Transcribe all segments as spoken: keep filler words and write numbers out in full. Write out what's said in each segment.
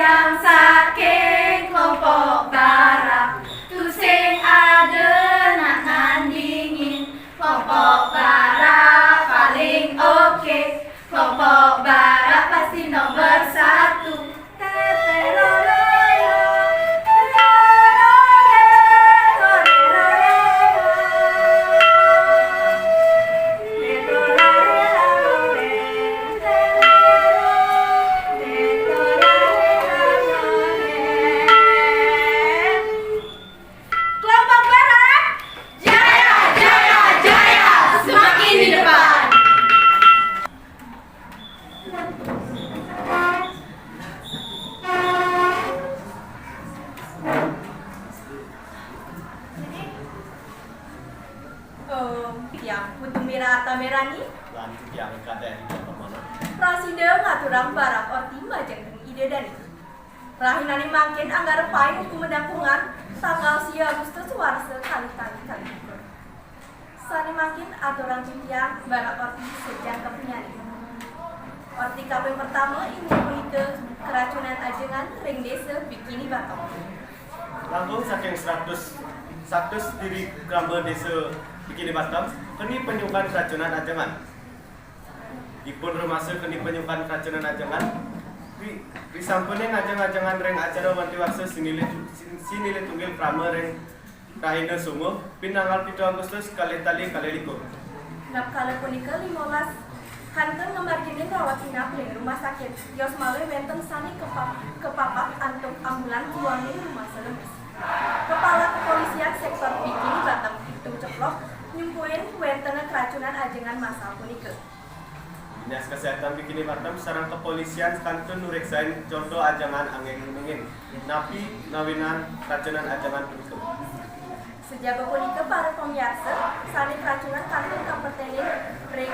Yang saking kelompok barak, tusing ada nak nandingin. Kelompok barak paling oke, kelompok barak pasti nomor satu. Kelompok barak, jaya, jaya, jaya, semakin di depan. Om, tiang Putu Mira Arta Merani. Lan tiang Kadek Ida Permana. Prasida ngaturang barak orti majeng ring Ida Dani. Rahinané mangkin anggara paing wuku madangkungan, tanggal sia Agustus warsa kalih tali kalih likur. Sané mangkin aturang titiang barak orti sajangkepnyané. Orti kaping pertama inggih punika keracunan ajengan ring Désa Bikini Batam. Langkung saking seratus, satus diri krama Désa Bikini Batam keni panyukan keracunan ajengan. Ipun rumasa keni panyukan keracunan ajengan. Ri, risampuné ngajeng-ajengan ring acara wanti warsa sinilih, sin-, sinilih tunggil krama ring rahina Sunguh, pinanggal pitu Agustus kalih tali kalih likur. Napkala punika limolas kantun ngamarginin rawat inap ring rumah sakit, tios malih wénten sané kepa-, kepapak antuk ambulan duaning rumasa lemes. Kepala Kepolisian Sektor Bikini Batam Pitu Ceplok nyumpuin wénten keracunan ajengan masal punika. Dinas Kesehatan Bikini Batam sareng kepolisian kantun nureksain conto ajengan anggén ngeningin napi nawinan keracunan ajengan punika. Sajaba punika, para pamiarsa, sané keracunan kantun kaperténin ring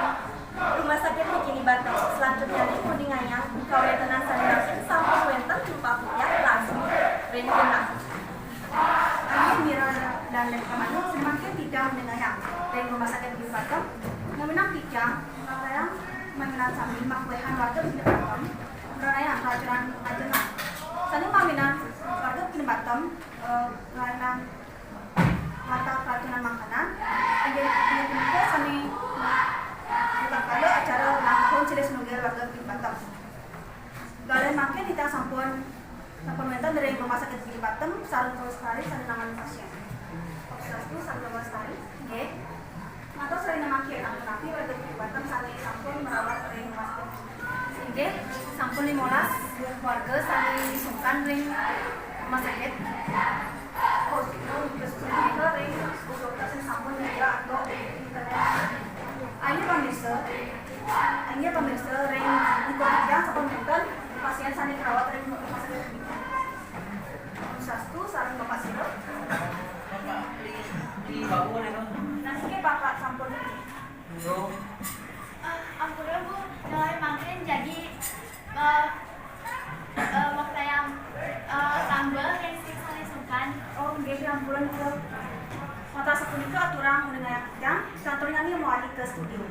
Rumah Sakit Bikini Batam. Salanturnyané nguningayang kawéntenan sané mangkin sampun wénten jumpa pihak langsung ring genah. Ayu Mira dan Lek Kamanu semakin tidak mendengarnya. Dari rumah sakit di Batam, naminang tijang, naminang, naminang sami makuehan warga di Batam, meranayang keracunan ajengan. Sani maminang warga di Batam, eh, meranayang mata keracunan makanan, inggih, inggih punika sami mangkala acara ulang tahun silih sinunggil warga di Batam. Kalian mangkin kita sampun Sampun wénten ring Rumah Sakit Bikini Batam sareng kawastari sané nangani pasién. Swastiastu, sareng kawastari. Nggih. Ngantos ring mangkin, ampun napi warga Bikini Batam sané sampun merawat ring Rumah Sakit Bikini Batam? Inggih, sampun limolas warga sané disungkan ring rumah sakit. Oh, terus punika ring dokter sing sampun nyedia antuk internét. Ayo, pamirsa. Inggih, pamirsa, ring lingkup titiang sampun wénten pasién sané karawat ring rumah sakit. Om Swastiastu, sareng Bapak sira. Bapak, di, di bawah nih, Pak. Nah, niki Bapak sampun. Bro. Eh, ampura, Bu, ngalih mangkin jagi, eh, eh, waktayang, eh, tambel ring sing sané sungkan. Oh, nggih, ampura, Bu. Mangda sapunika aturang nguningayang titiang, salanturnyane mawali ka studio.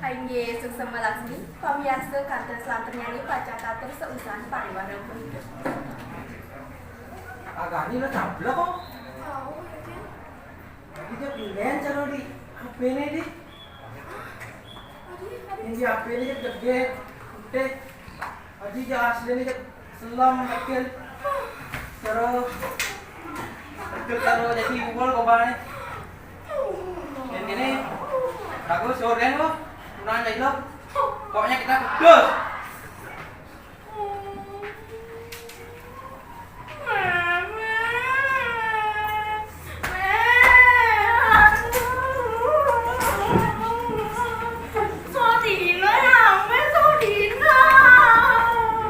Inggih, suksema Laksmi, pamiarsa kantun salanturnyane pacang katur sausan pariwara punika. Agani lo cablok kok. Tahu, ya, Cen. Adi, dia pindahin cara di H P-ne, di. Adi, adi. Yang di H P-ne dia gedé, putih. Adi, dia asline dia selem, kecil. Cara, kecil cara jadi uwul kobane. Yang ini, aku sore lo, tunangan lo. Pokoknya kita kudus.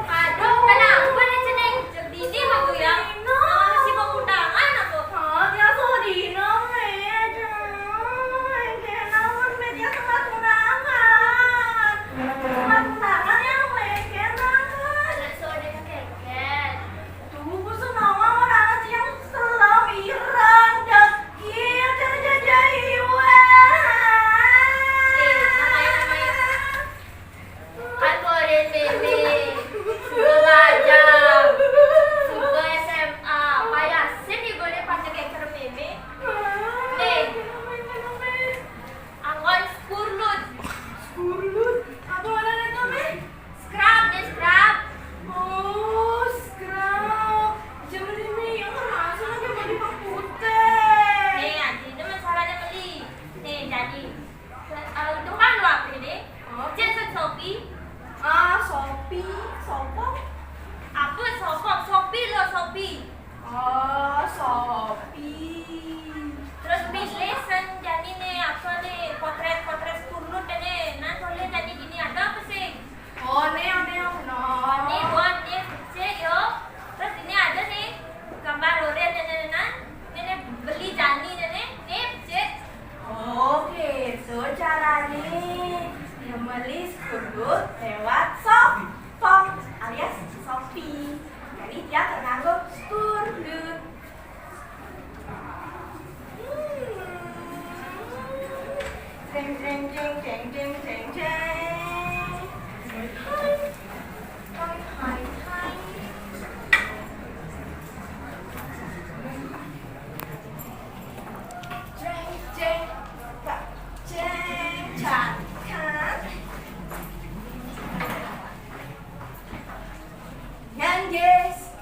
Aduh, kenapa nih, Ceneng? Jek dini mah, Bu, ya. Sodino. Ah, si mau undangan apa? Oh, dia Sodino, Mé. Aduh, kenapa, Mé, dia sama tunangan? Sama tunangan, ya?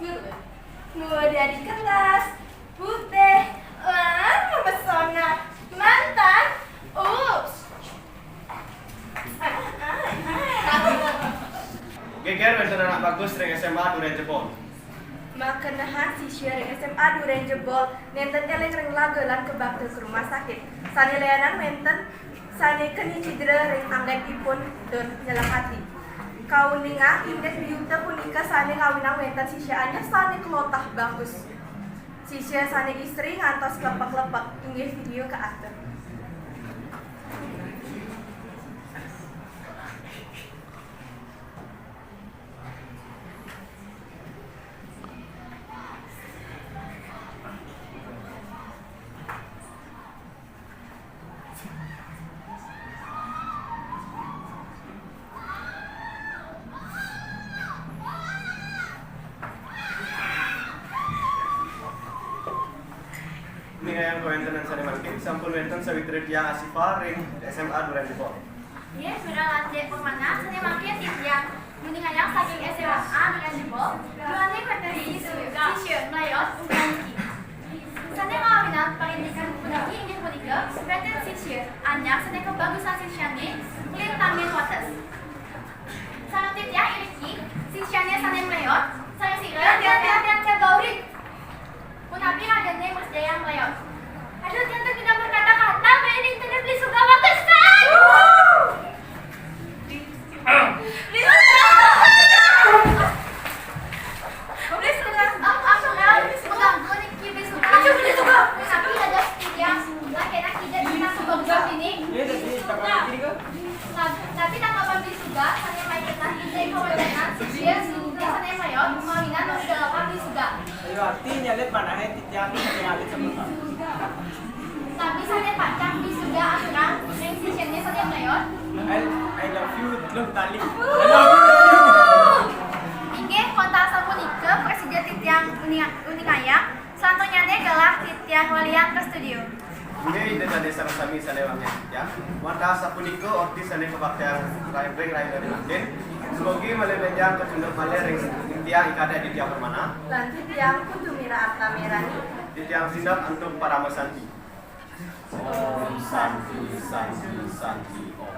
Guru. Muda di kelas, putih, wah, memesona. Mantan, ups. Geger wénten anak bagus ring S M A Duren Jebol. Makenahan sisya ring S M A Duren Jebol nénten éling ring laga lan kabakta ka rumah sakit. Sané lianan wénten sané keni cidra ring anggén ipun tur nyeleng ati. Kauningah indik biuta punika sané ngawinang wénten sisya anyar sané kelotah bagus. Sisya sané istri ngantos klepek-klepek, inggih vidéo kaatur. Nguningayang kawéntenan sané mangkin, sampun wénten sawitra tiang Asifa ring S M A Duren Jebol. Nggih, sira lanjik purwana sané mangkin titiang nguningayang saking S M A Duren Jebol, duaning wénten sisya mlayon unggal niki. Sané ngawinang parindikan puniki inggih punika wénten sisya anyar sané kabagusan sisyané nglintangin wates. Sareng titiang iriki, sisyané sané mlayon, sareng sira, tiang, tiang, tiang, tiang, Gauri. Punapi ragané Mas Jaya mlayon? Aduh, tiang teh tidak berkata-kata, Mbak, ini teh beli suga watesan. Beli suga. Beli suga. Am, am, am, beli suga. Beli suga. Punapi ada tiang, laki-laki tidak pernah suka ini. Iya, tapi tak pernah gini kok. Nah, tapi tanggapan bisuda sané maiketan indik kawéntenan sisya sané mayor mawinan nuju dalapan bisuda. Ayo, ati nyalit manahe titiang sané alit semeton. Tapi sané pacang bisuda aturang ring sisyané sané mayor. I, I love you, love tali. I love you. Inggih, wantah sapunika prasida titiang uning-, uningayang. Salanturnyané galah titiang walian ka studio. Inggih, Ida dané sareng sami sané wangiang titiang. Wantah sapunika orti sané kabaktayang ring rahinané mangkin. Dumugi malih benjang kacunduk malih ring titiang I Kadek Aditya Permana. Lan titiang Putu Mira Arta Merani. Titiang sineb antuk parama santi. Om Santi, Santi, Santi, Om.